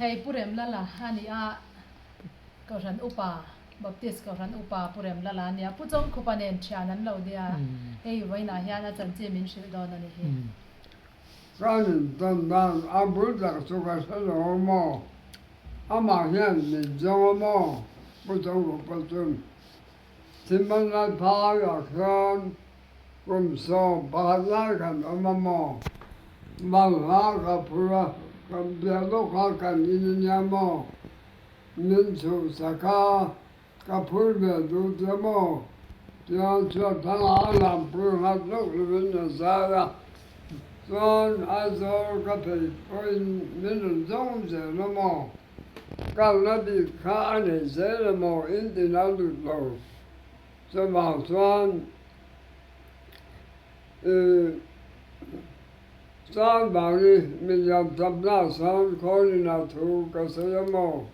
Hei Pu Remlala a ni a, Kohhran Upa, Baptist Kohhran Upa Pu Remlala a nia. Pu Chawngkhupa nen thian an lo nia. Hei vawiinah hian a chanchin min hrilh dawn a ni hi. Kan intawn dan a bul tak chu ka hre lo maw? Amah hian min zawng a maw? Pu Chawngkhupa chuan Thimmanlai phaiah khian kum 11 lai kan awm a maw? Balhla ka phur a, kan piah lawkah kan in a nia maw? Min chhuhsak a, ka phur ve duh che maw? Tiang chhuat thangah a lam phur nghat lawk lovin a zai a, chuan Aizawl ka phei pawhin min rawn zawng zel a maw? Kalna bik kha a nei zel emaw in ti na lut lo. Chuvang chuan i Changbangi milian tamna sawn khawlina thu ka sawi emaw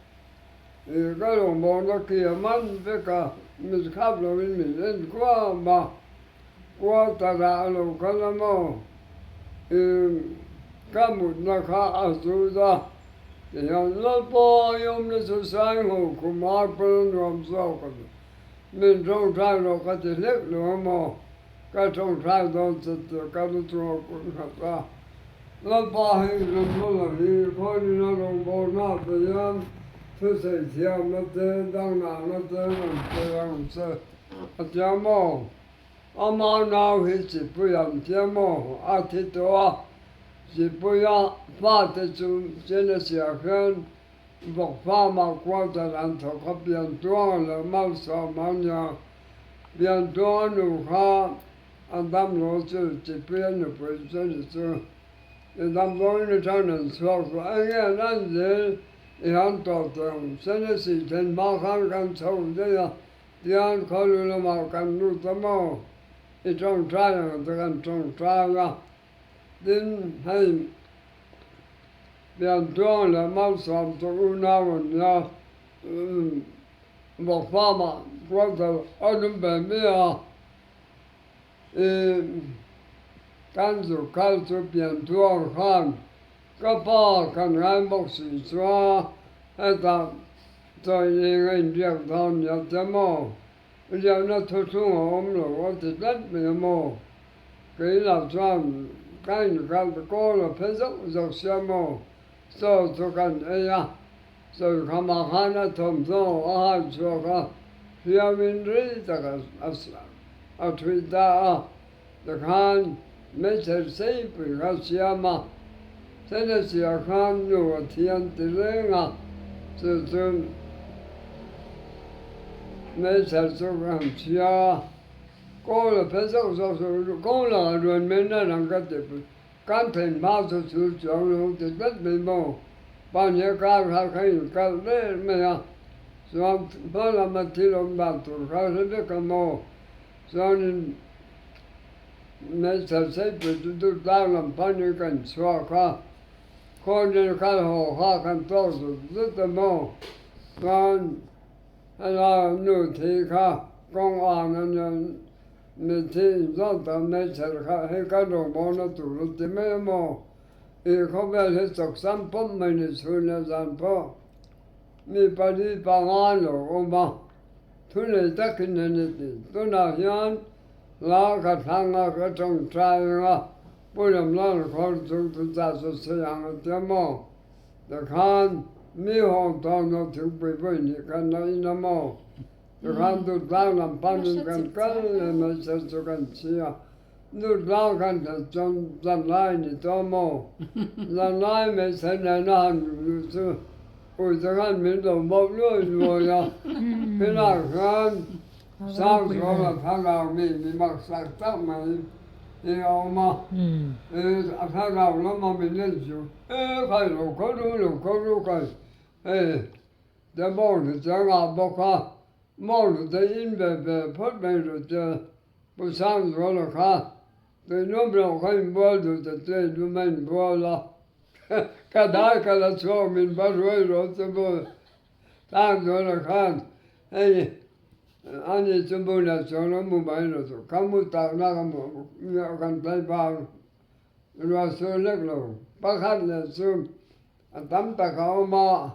i ka rawngbawlna khi a man vek a, mit khap lovin min en kuam a, quarter-ah a lo kal emaw i ka mutna kha a zut a. Tihian Lalpa i awmna chu Saingho khum ai pawn a nuam zawk a ni. Min tawngtai rawh ka ti hlek lo a maw? Ka tawngtai dawn che tih ka lu chu a kun nghat a. Lalpa hei Remlala hi khawiin a rawngbawlna ah te hian thusawi thiamna te, dangnahna te rawn pe ang che a tia maw? Amah nau hi chipui an tia maw? A thi tawh a. Chipuia fate chu Genesia hian vawk farm-ah quarter an thawk a, piantuang leh malsawm a nia. Piantuang a nu kha a damlo chu Chipuia nupui chu ni chu. I damdawiin atangin an chhuak chu eng nge an an zel i han tawh teh ang. Genesis then hma khan kan chho daih a, tian khawlu lamah kan lut a maw? I tawngtai ang te kan tawngtai a. Tin, hei Piantuang leh Malsawm chu unau an nia, vawk farm-ah quarter a lum ve mi a, i kan zu kal chu Piantuang khan ka pa kan ngai bawk si chua hetah chawi eng a inbiak dawn nia che maw? Liana thuthlung a awm lo a ti tlat mai a maw? Kei lah chuan ka inkhalh kawl a phe zauh zauh sia maw? Chaw chu kan ei a, Sawikhama khan a thawmhnaw a hai chhuak a, hliamin rei tak a thui ta a, tikhan meichher seipui kha siam a, Tennessee-ah khan nu a thi an ti reng a, chu chu meichher chu ka han chhia a, kawl a phe zauh zauh chu kawl ah ruan mai na lang ka ti pui, kan theih hma chu chhur chuang lo ti tlat mai maw, pahnih kar kha ka inkalh der mai a, chuan hma lama thil awm dan tur kha hre vek a maw, chuanin. Meichher seipui chu du tlang lam panin kan chhuak a, khawnil kal haw kha kan tawk zut zut a maw? Chuan helai nu thi kha kawng an a nia, mithi inzawt tak meichher kha hei kan rawngbawlna tur a ti mai a maw? I khawvel hi chawksam pawp mai ni chhun leh zan pawh mi pali panga an lo awm a, thunei takin a ni ti. Tunah hian La ka thlang a, ka tawngtai ang a, Pu Lamlal khawr chung chu cha chu sawi ang a tia maw? Tikhan mi haw tawn lo thingpui pawh in nih khan la in a maw? Tikhan Dutlang lam panin kan kal leh mai che chu kan chhi a, Dutlang kan thlen chuan zanlai ni tawh maw? Zanlai mai che nena han luh chu ui te khan min lo bauh luai luai a, khilai khan Sangzuala thlarau mi mi maksak tak mai hi a awm a, a thlarau lama min en chu e khai lo kho ru lo kho ru khai hei te mawng te cheng ah bawk a, mawng te in ve ve phawt mai ru che Pu Sangzuala kha tuinuam loh kha inbual duh ta che inlum a inbual a, ka dai ka la chhuak min va ruai rawh che maw Sangzuala khan hei ani chu bulah chuan a mu mai lo chu ka mu takna ka mu kan tlaivar ruah sur lek lo pakhat leh chu A tam tak a awm a,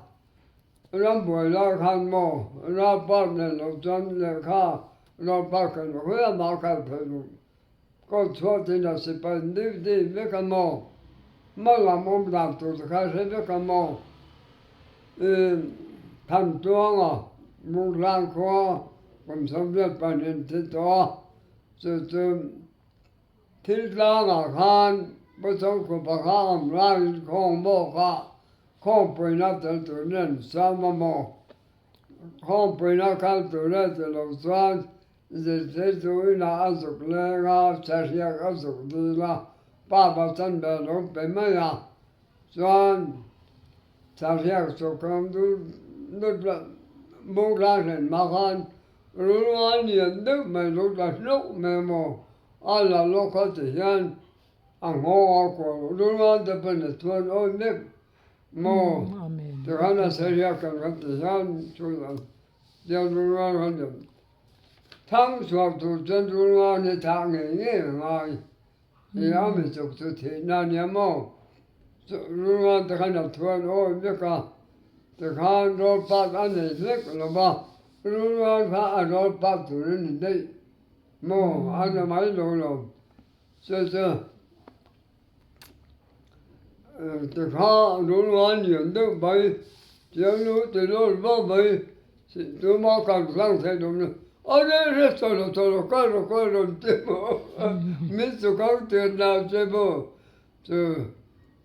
rambuai lai khan maw ralpa nen lo chuan lehkha ralpa kan khawiah mah kal phei lo. Kawt chhuah tin a sipai duty vek a maw, hma lam awm dan tur te kha hre vek a maw. I Thantuanga Mungtlang khua kum 22 in thi tawh a, chu chu Thil tlangah khan Pu Chawngkhupa kha awm laiin khawng bawk a, khawngpuina tel tur nen siam a maw? Khawngpuina kal tur e ti lo chuan zirtirtu inah a zuk leng a, chhehriak a zuk dil a, pa Bachchan ber lo pe mai a, chuan chhehriak chu kan bung tlang hlen hma khan Rulngai lian deuh mai lo ta hlauh mai maw? A la lawk a ti hian a nghawng a kual rulngai te pawn a chuan awi mek maw? Tikhan a saria kan kha ti hian chu tiang rulngai kha ni thang chhuak tur chuan rulngai hi thah ngei ngei a ngai i a mi chuk chu thihna a nia maw? Rulngai te khan a chuan awi mek a tikhan rawl pat a nei hlek lo va. Rulngai kha a rawl pah tur a ni daih maw? A na mai lo lo. Chu chu tikha rulngai lian deuh mai tiang lu ti lawr vak mai tuma kan hlang thei lo na a reh reh tawh lo tawh lo kal rawh kal rawn ti maw min chu kal tir nau che maw chu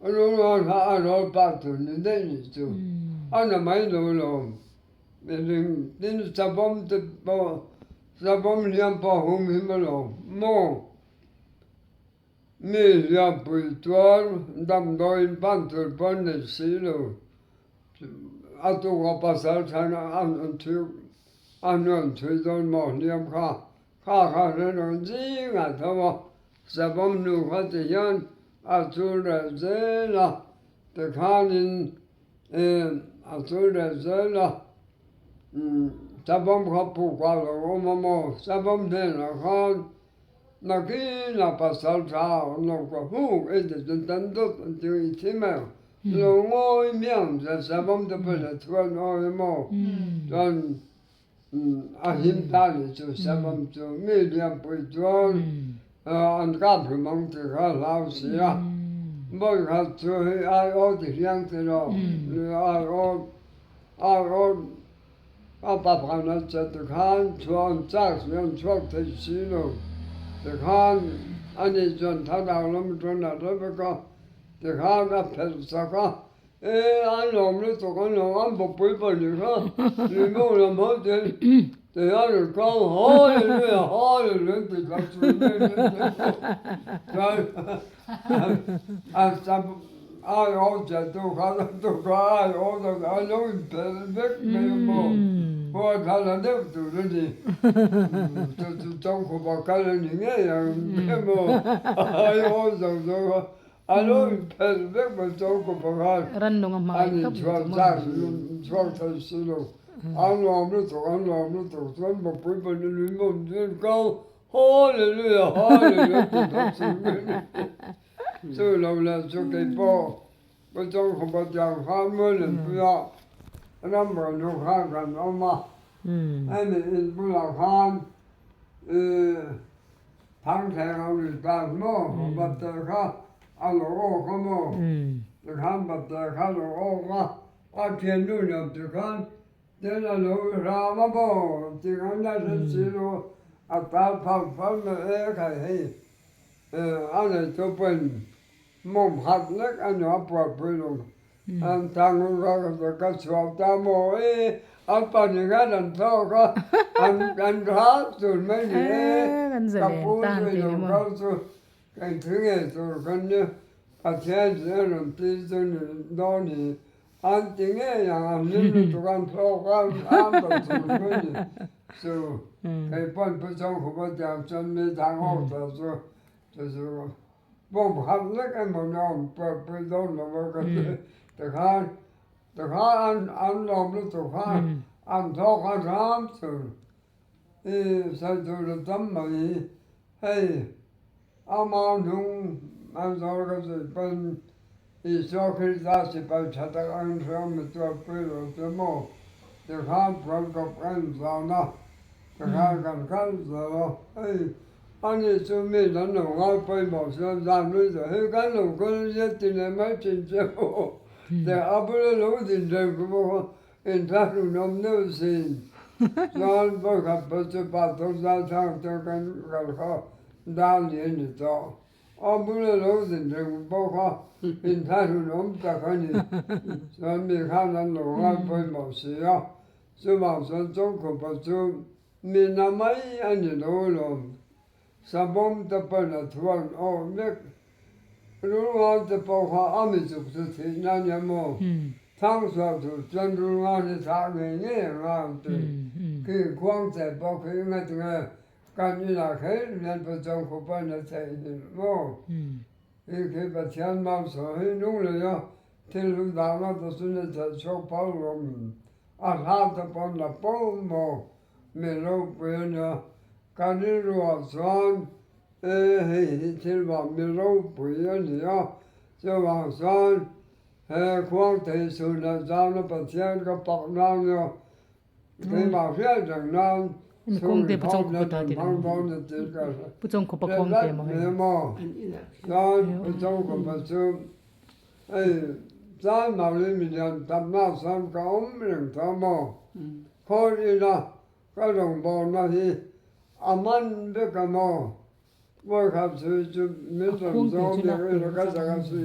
rulngai kha a rawl pah tur ni daih ni chu a na mai lo lo. Tin savawm te pawh savawm hliam pawh a hum him alawm maw? Mi hliampui chuan damdawiin pan tur pawh an nei si lo. A tuka pasal chhan an chhui a hnuan chhui dawn maw hliam kha kha kha hre lo zingah tho a savawm hnu kha ti hian a chul reh zel a tikhanin A chul reh zel a, savawm kha puk a lo awm a maw? Savawm hnenah khan nakinah pasal tha lo ka huk i ti chu tan dawt an ti i thi mai ang. Lo ngawi miang che savawm te pawhin a chhuan awi a maw? Chuan a him ta ni chu savawm chu mi lianpui chuan an kap hlum ang tih kha a hlau si a, vawi khat chu hei aiawh ti hiang ti lo aiawh aiawh a paphan a che ti khan chhuah an chak si an chhuak thei si lo ti khan ani chuan thlarau lam aṭang a hre vek a ti khan a phelh sak a. E, an lawm lutuk an lawm, an bawkpui pahnih kha lehmo lam ho ten ti hian an kang Hallelujah, Hallelujah an ti tak chu nge nge chuan an sam ai awm che tu kha tu kha ai awm lo an lo inphelh vek mai a maw huan kha la deuh tur a ni chu chu chawngkhupa kal a ni ngei ang emaw ai awm zo zo kha A lo inphelh vek mai chuan ka pakhat Rannung a hmangaih an khawp mai inchhuak chu maw? chak chhuak thei si lo. An nuam lutuk, an nuam lutuk chuan mipui pahnih lui mawm chuan kau Hallelujah, Hallelujah ti tho chung in chu lo leh chu kei pawh ka chawng khawp a tiang khan mawi leh puia rambuai nu khan kan awm a, hemi in bulah khan ih Thangthleng a ri tak maw? Batte kha a lo awk a maw? Tikhan batte kha lo awk a, a thiannu nen tikhan tin a lo hram a maw? Tikhan a hre si lo, a tal phal phal mai e khai hei a neitu pawhin mawm khat lek a nia a puahpui lo. An thang ka ka chhuak ta maw e, an pahnih khan an thlawk a, an an hral tur mai ni e, ka pu chu i lo kal chu kan thi ngei tur khan nia, Pathian chu a rawn ti chu ni dawn hi, an ti ngei ang an hlim lutuk an thlawk a, an hram ta tur mai ni, chu kei pawn Pu Chawngkhupa tiang chuan mi thang awk ta chu chu chu. Bawm khat lek emaw ni awm pui dawn lo a ka ti. Tikhan tikhan an an lawm lutuk kha an thawk a hram chu i sawi tur a tam mai hi hei a mau hnung an zawl ka zui pawn. Isua Krista sipai tha tak ang hriam mi tuarpui lo che maw? Tikhan kan kawp kan zan a, tikhan kan kal zel a, hei ani chu mi an lo ngai pawimawh chuan zan lui zawh hi kan lo kal zet ti leh mai thin che maw? Te a bula lo din reng chu bawk a, inthlahrun awm deuh sin chuan vawikhat pawh chu pastor Zalthang te kan kal kha dan ni a ni tawh. A bula lo din reng pawh kha inthlahrun awm tak a ni. Chuan mi khan an lo ngai pawimawh si a, chuvang chuan Chawngkhupa chu mi na mai a ni lo alawm. Sabawm te pawn a thuan awh mek. Rulngan te pawh kha a mi chuk chu thih na nia maw? Thangchhuah tur chuan rulngan hi thah ngei ngei a ngai ang ti. Khi khuangche pawh khi ngatinge Kan inah kher hian Pathian khupa na theih hi maw? Hi khi Pathian malsawm hi nung lei a, thil hlu dahna te chu na theih chhuak phal rawm. A hla te pawn la po maw? Mi ropui a nia. Kan rilruah chuan e hei hi thil vang mi ropui a ni a, chuvang chuan he khuangthei chhunah zana Pathian ka pak nan nia Keimah hriat reng nan Kawngte Pu Chawngkhupa ta ti lo. Pu Chawngkhupa kawngte maw hei. Caan Pu Chawngkhupa cu hei caan mali milian tamnak san ka um reng tho maw. Khawi ina ka rawngbawlnak hi a man bik a maw. Voikhat cu cu min ram zawng bik in ka sak a si.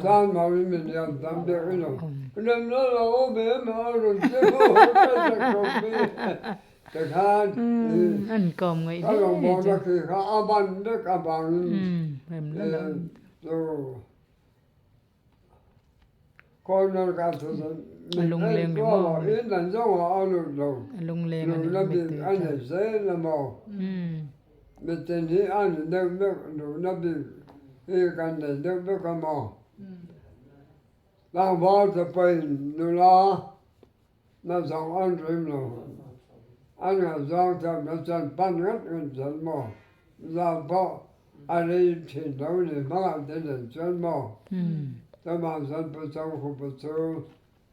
Caan mali milian tam bik in rem lo lo be ma run che mu ka sak ko mi. Te khan An kawm ngaih ka rawngbawlnak khi kha a ban bik a bang in Rem lo lo. cu Corner ka thu cun A lungleng ni maw? Inn an zong ah a lut lo. A lungleng a Nu ni na bik mittui an tla. i zel a maw? Mitin hi an i deuh bik nu na bik hi kan nei deuh bik a maw? Tlangval te pawhin nula na zong an rim lo. An ngaihzawng thiam na chan pan ngat ngat zel maw? Zan pawh a rei ṭhin lo ni hmangah te nen chuan maw? Tumah zan pu chang khupa chu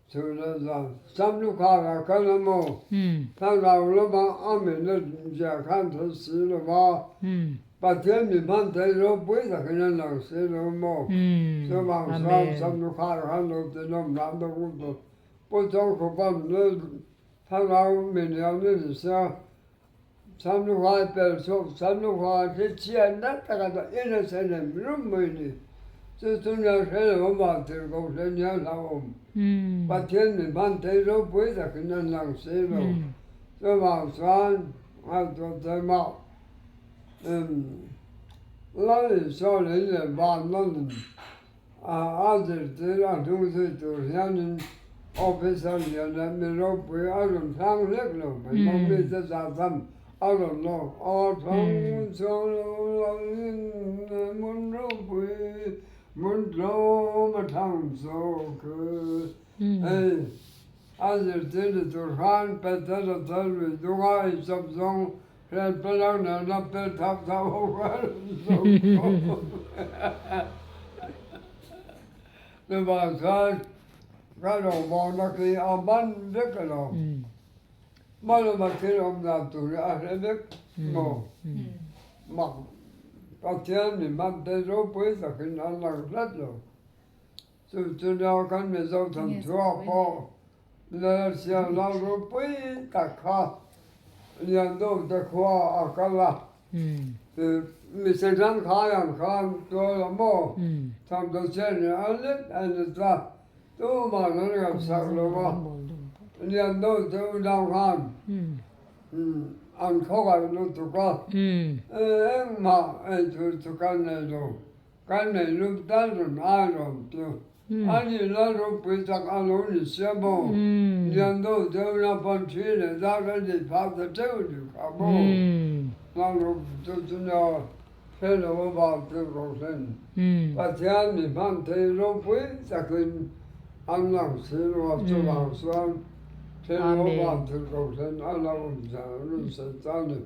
chu le zan sam lukhar ah kal a maw? Thlarau lamah a min a zia khan thei si lo va, Pathian mi hman thei ropui takin a lang si lo maw? Chuvang chuan sam lukhar khan lo ti nawm hlah deuh u tawh. Pu Chang Khupa'n thlarau min lian a ni sia, Samlukhai pel chhuak Samlukhai hi chhiat nat taka chu innocent em rum mai ni. Chu chu nia hre lo vang thil ko hre nia hlauhawm. Pathian mi hman thei ropui takin an lang si lo. Chuvang chuan ngaihtuah thei mah Lal Isua lei leh van lamin A zirtir a hnung zui tur hianin officer lian leh mi ropui a rawn thlang hlek lo mai. Mummy te zah tham a rawn lo a thlang chuang lo langin hmun ropui hmun tlawm a thlang zawk. Hei a zirtir ni tur khan Petera thar lui dunga eichawp zawng hriat pe lo nena pe thap thap ho kha a rawn zawk tawh. Chuvang chuan ka rawngbawlna khi a man vek alawm. Hmalama thil awm dan tur hi a hre vek maw? Mak Pathian mi hmante ropui takin an lang hlat lo. Chu chu nau kan Mizo thawnthuah pawh Lalsiam lam ropui tak kha Liandawk te khua a kal a, mi Sehran khai ang khan tual a maw thawmhnaw chen hi a lek a ni ta, tumah an ngaihsak lo va, Liandawk te unau khan an khawnghaih lutuk a, engmah eitur chu kan nei lo. Kan nei lut tal rawn ai rawn chu a nih la ropui tak a lo ni sia maw? Lian deuh deuh na pawn thi leh zat a nih phah ta teuh ni kha maw? Nang ropui chu chu nia hre lo avang chu Kohhran Pathian mi hman thei ropui takin an lang si lo a, chuvang chuan hre lo avang chu Kohhran a lo awm zan a rawn sawi ta a ni.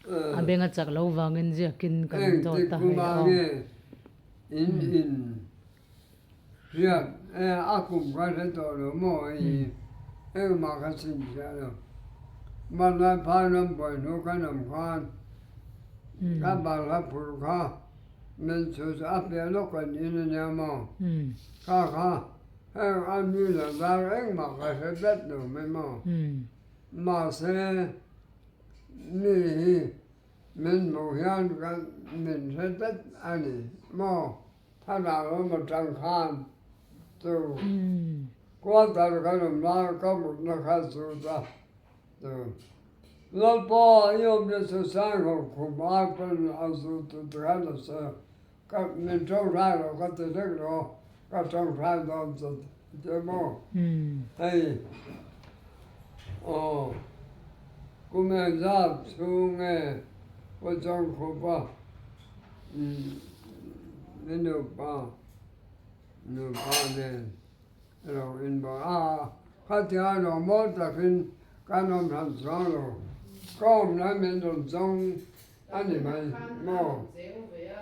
A beng a chak lo vangin ziakin kan Eng dawt tik a hei kuma aw. nge in in hriat e a kum ka hre tawh lo maw hei engmah ka chhinchhiah lo. Hmanlai phai ram buai hnu kan awm khan ka balhla phur kha min chhu chu a piah lawk kan in a nia maw kha kha heng a nu leh var engmah ka hre vek lo mai maw mahse Mi hi min hmuh hian kan min hre tlat a ni maw? Thlarau lam atang khan chu quarter kan awm lai ka mutna kha chu ta chu Lalpa i awmna chu Saiho khum ai pawn a zu tu te khan a sawi a, ka min tawngtai rawh ka ti vek lo, ka tawngtai dawn chu ti maw? Hei aw kum engzat chhung nge Pu Chawngkhupa i nupa nupa nen a lo inbawlh a, khatia lo mawi takin kan awm hran chuang lo, ka awm lai min rawn zawng a ni mai maw?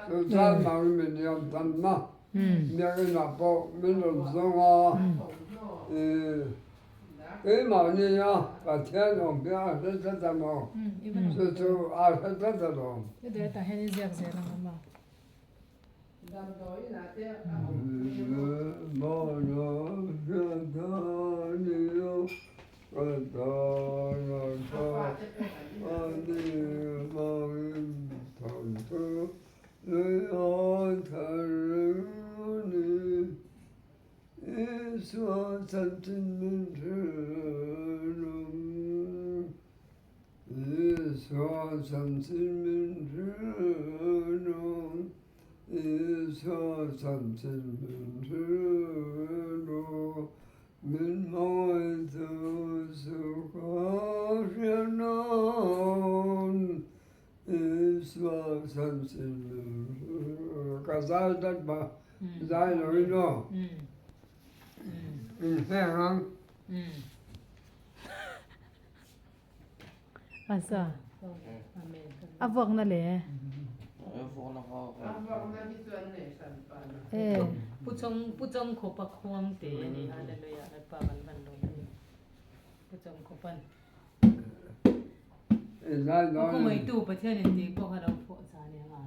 Chu chuan mah min liam tam na. Biakinah pawh min rawn zawng a, keimahni a Pathian awm piah a hre tlat a maw? Chu chu a hre tlat alawm. Ka zai dat ba zai lo in aw in heng ang. Asa a vuakna le. Pu Chawng Pu Chawngkhupa khuang te a ni Hallelujah Lalpa kan van lawm em Pu Chawngkhupan Aw khawngaitu Pathian in tih pawh kha lo phuah cha nia nga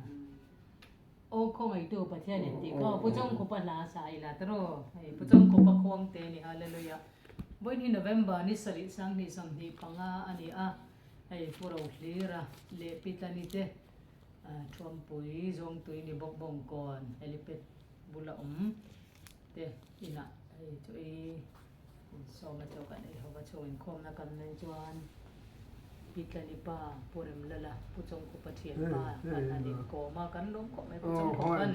Aw khawngaitu Pathian in tih kha Pu Chawngkhupa hla sa ila tiraw hei Pu Chawngkhupa khuang te a ni Hallelujah Vawiin hi November ni sarih sanghnih sawmhnih panga a ni a, hei Pu Rohlira leh Pi Tlani te Thuampui Zawngtui ni bawk Bawngkawn helipad bula awm te inah hei chu ei insawm a chaw kan ei ho va chhung inkhawmna kan nei chuan Pi Tlani pa Pu Remlala Pu Chawngkhupa thian pa kan han inkawm a, kan lawm khawp mai Pu Chawngkhupa'n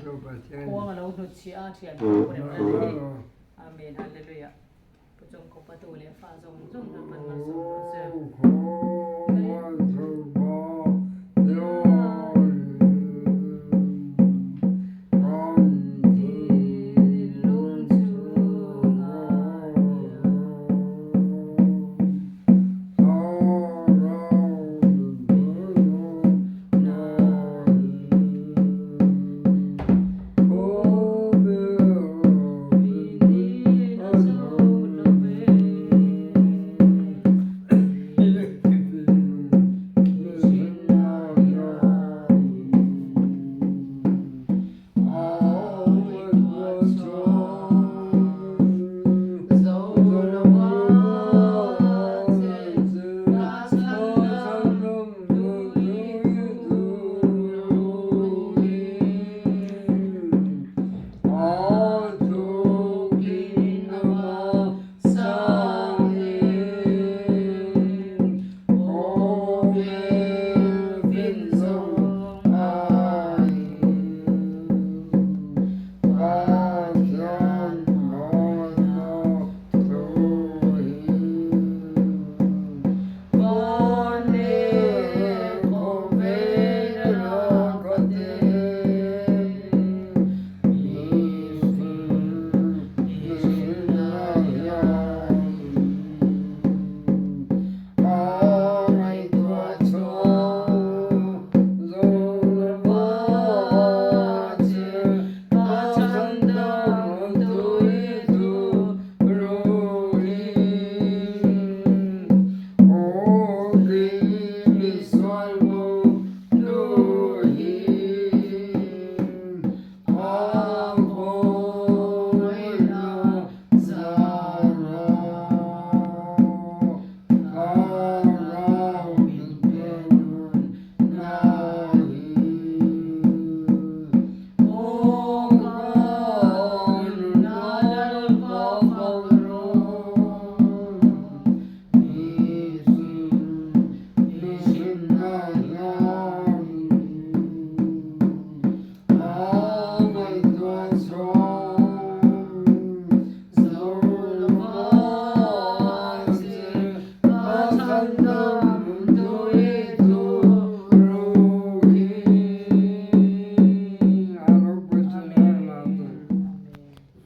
khuang a lo hnutchhiah a thian pa Pu Remlala hi Amen Hallelujah. Pu Chawngkhupa tu leh fa zawng zawng Lalpan malsawm rawh se.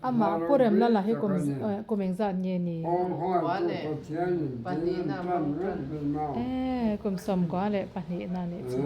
Amah Pu Remlala hi kum kum engzat nge ni? Eee kum 92 na nih chu.